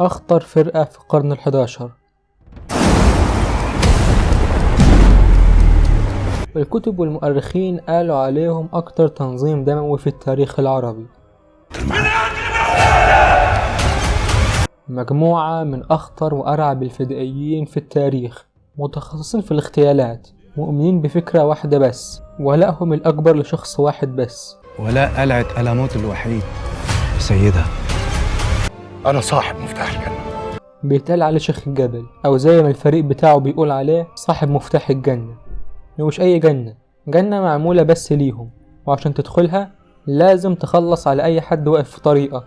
أخطر فرقة في القرن ال11. الكتب والمؤرخين قالوا عليهم أكتر تنظيم دموي في التاريخ العربي. مجموعة من أخطر وأرعب الفدائيين في التاريخ، متخصصين في الاغتيالات، مؤمنين بفكرة واحدة بس، ولائهم الأكبر لشخص واحد بس. ولاء قلعة ألموت الوحيد سيدها. أنا صاحب مفتاح الجنة. بيتقال عليه شيخ الجبل، أو زي ما الفريق بتاعه بيقول عليه صاحب مفتاح الجنة. ومش أي جنة، جنة معمولة بس ليهم، وعشان تدخلها لازم تخلص على أي حد واقف في طريقك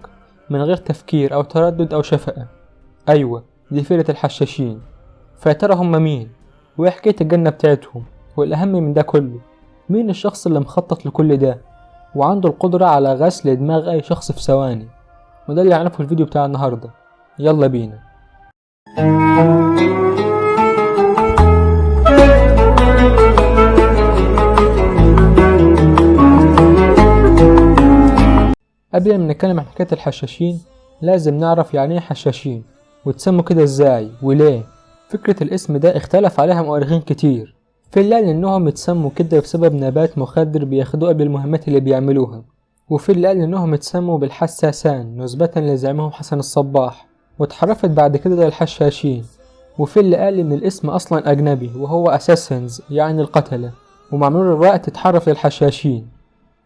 من غير تفكير أو تردد أو شفقة. أيوة، دي فرقة الحشاشين. فيا ترى هم مين؟ وإيه حكاية الجنة بتاعتهم؟ والأهم من ده كله، مين الشخص اللي مخطط لكل ده وعنده القدرة على غسل دماغ أي شخص في ثواني؟ وده اللي هنعرفه في الفيديو بتاع النهاردة. يلا بينا. قبل ما نتكلم عن حكاية الحشاشين لازم نعرف يعني ايه حشاشين، وتسموا كده ازاي وليه. فكرة الاسم ده اختلف عليها مؤرخين كتير، في اللي قال انهم اتسموا كده بسبب نبات مخدر بياخدوه قبل المهمات اللي بيعملوها، وفي اللي قال انهم اتسموا بالحساسان نسبة لزعيمهم حسن الصباح، واتحرفت بعد كده للحشاشين، وفي اللي قال ان الاسم اصلا اجنبي وهو اساسنز يعني القتلة، ومع مرور الوقت اتحرف للحشاشين.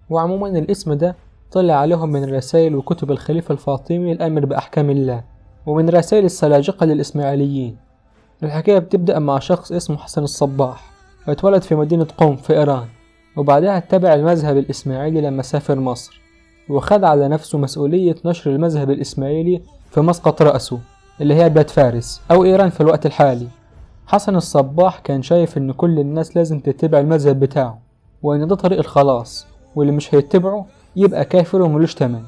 وعموما الاسم ده طلع عليهم من رسائل وكتب الخليفة الفاطمي الأمر بأحكام الله، ومن رسائل السلاجقة للإسماعيليين. الحكاية بتبدأ مع شخص اسمه حسن الصباح، اتولد في مدينة قم في إيران، وبعدها اتبع المذهب الإسماعيلي لما سافر مصر، وخد على نفسه مسؤولية نشر المذهب الإسماعيلي في مسقط رأسه اللي هي بلاد فارس أو إيران في الوقت الحالي. حسن الصباح كان شايف إن كل الناس لازم تتبع المذهب بتاعه، وإن ده طريق الخلاص، واللي مش هيتبعه يبقى كافر وملوش تمن.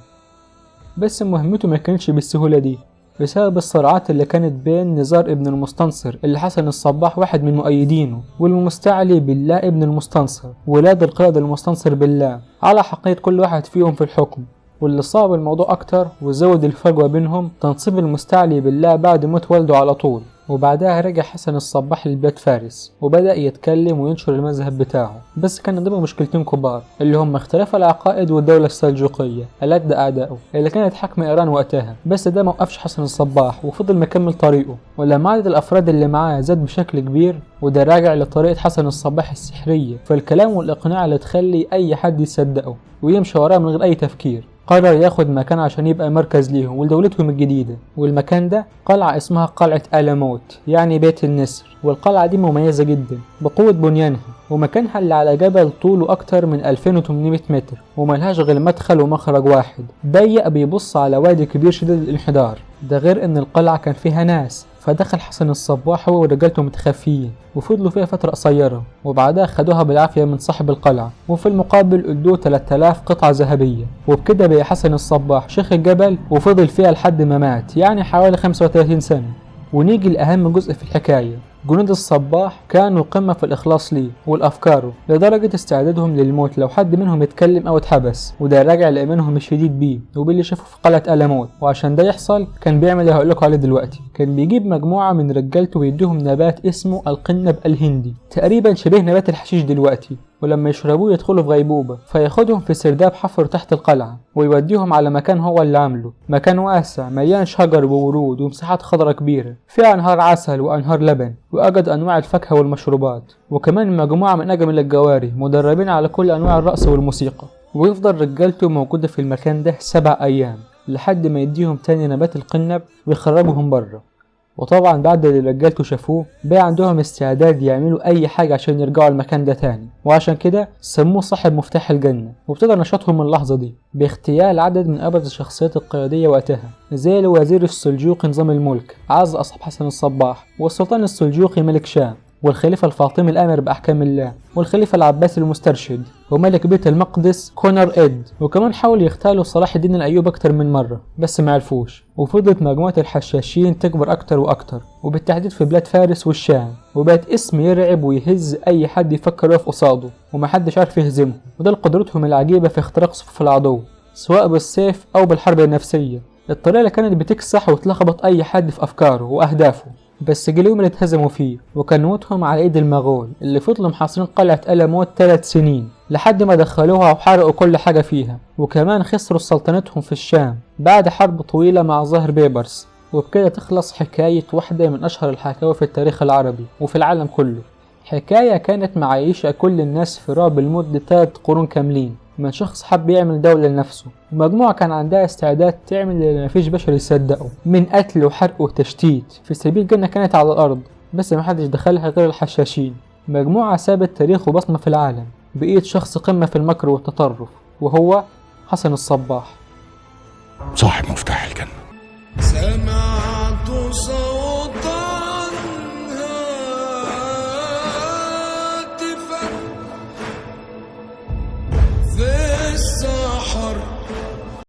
بس مهمته ما كانتش بالسهولة دي، بسبب الصراعات اللي كانت بين نزار ابن المستنصر اللي حسن الصباح واحد من مؤيدينه، والمستعلي بالله ابن المستنصر، ولاد القائد المستنصر بالله، على حقية كل واحد فيهم في الحكم. واللي صعب الموضوع أكتر وزود الفجوة بينهم تنصيب المستعلي بالله بعد موت والده على طول. وبعدها رجع حسن الصباح لبلاد فارس وبدأ يتكلم وينشر المذهب بتاعه، بس كان قدامه مشكلتين كبار اللي هم اختلاف العقائد والدولة السلجوقية ألد أعدائه اللي كانت حاكمة إيران وقتها. بس ده موقفش حسن الصباح وفضل مكمل طريقه، ولما عدد الأفراد اللي معاه زاد بشكل كبير، وده راجع لطريقة حسن الصباح السحرية في الكلام والإقناع اللي تخلي أي حد يصدقه ويمشي وراه من غير أي تفكير. قرر ياخد مكان عشان يبقى مركز ليهم ولدولتهم الجديدة، والمكان ده قلعة اسمها قلعة ألموت يعني بيت النسر. والقلعة دي مميزة جدا بقوة بنيانها ومكانها اللي على جبل طوله أكتر من 2800 متر، وملهاش غير مدخل ومخرج واحد ضيق بيبص على وادي كبير شديد الانحدار. ده غير ان القلعة كان فيها ناس، فدخل حسن الصباح هو ورجالته متخفيين وفضلوا فيها فترة قصيرة، وبعدها خدوها بالعافية من صاحب القلعة، وفي المقابل ادوه 3000 قطعة ذهبية. وبكده بقى حسن الصباح شيخ الجبل، وفضل فيها لحد ما مات يعني حوالي 35 سنة. ونيجي لأهم جزء في الحكاية، جنود الصباح كانوا قمة في الإخلاص ليه والأفكاره، لدرجة استعدادهم للموت لو حد منهم اتكلم أو اتحبس، وده راجع لإيمانهم الشديد بيه وباللي شافوه في قلعة ألموت. وعشان ده يحصل كان بيعمل اللي هقولكوا عليه دلوقتي. كان بيجيب مجموعة من رجالته ويديهم نبات اسمه القنب الهندي، تقريبا شبيه نبات الحشيش دلوقتي، ولما يشربوه يدخلوا في غيبوبة، فياخدهم في سرداب حفر تحت القلعة ويوديهم على مكان هو اللي عامله، مكان واسع مليان شجر وورود ومساحات خضراء كبيرة فيها أنهار عسل وأنهار لبن وأجد أنواع الفاكهة والمشروبات، وكمان مجموعة من أجمل الجواري مدربين على كل أنواع الرقص والموسيقى. ويفضل رجالته موجودة في المكان ده 7 أيام لحد ما يديهم تاني نبات القنب ويخرجهم بره. وطبعا بعد اللي رجالته شافوه بقى عندهم استعداد يعملوا اي حاجة عشان يرجعوا المكان ده تاني، وعشان كده سموه صاحب مفتاح الجنة. وابتدى نشاطهم من اللحظة دي باغتيال عدد من ابرز الشخصيات القيادية وقتها، زي الوزير السلجوقي نظام الملك عز اصحاب حسن الصباح، والسلطان السلجوقي ملك شام، والخليفة الفاطمي الآمر بأحكام الله، والخليفة العباسي المسترشد، وملك بيت المقدس كونر إد. وكمان حاول يغتالوا صلاح الدين الأيوبي أكتر من مرة بس ما عرفوش. وفضلت مجموعة الحشاشين تكبر أكتر وأكتر، وبالتحديد في بلاد فارس والشام، وبقت اسم يرعب ويهز أي حد يفكر يقف قصاده، ومحدش عارف يهزمه. وده لقدرتهم العجيبة في اختراق صفوف العدو سواء بالسيف أو بالحرب النفسية، الطريقة اللي كانت بتكسح وتلخبط أي حد في أفكاره وأهدافه. بس جه اليوم اللي اتهزموا فيه، وكان موتهم على ايد المغول اللي فضلوا محاصرين قلعة ألموت 3 سنين لحد ما دخلوها وحرقوا كل حاجة فيها، وكمان خسروا سلطنتهم في الشام بعد حرب طويلة مع ظاهر بيبرس. وبكده تخلص حكاية واحدة من أشهر الحكاوي في التاريخ العربي وفي العالم كله، حكاية كانت معيشة كل الناس في رعب لمدة 3 قرون كاملين، من شخص حب يعمل دولة لنفسه، ومجموعة كان عندها استعداد تعمل اللي مفيش بشر يصدقه من قتل وحرق وتشتيت في سبيل جنة كانت على الأرض بس محدش دخلها غير الحشاشين. مجموعة سابت تاريخ وبصمة في العالم بإيد شخص قمة في المكر والتطرف، وهو حسن الصباح صاحب مفتاح الجنة. سمعت صوت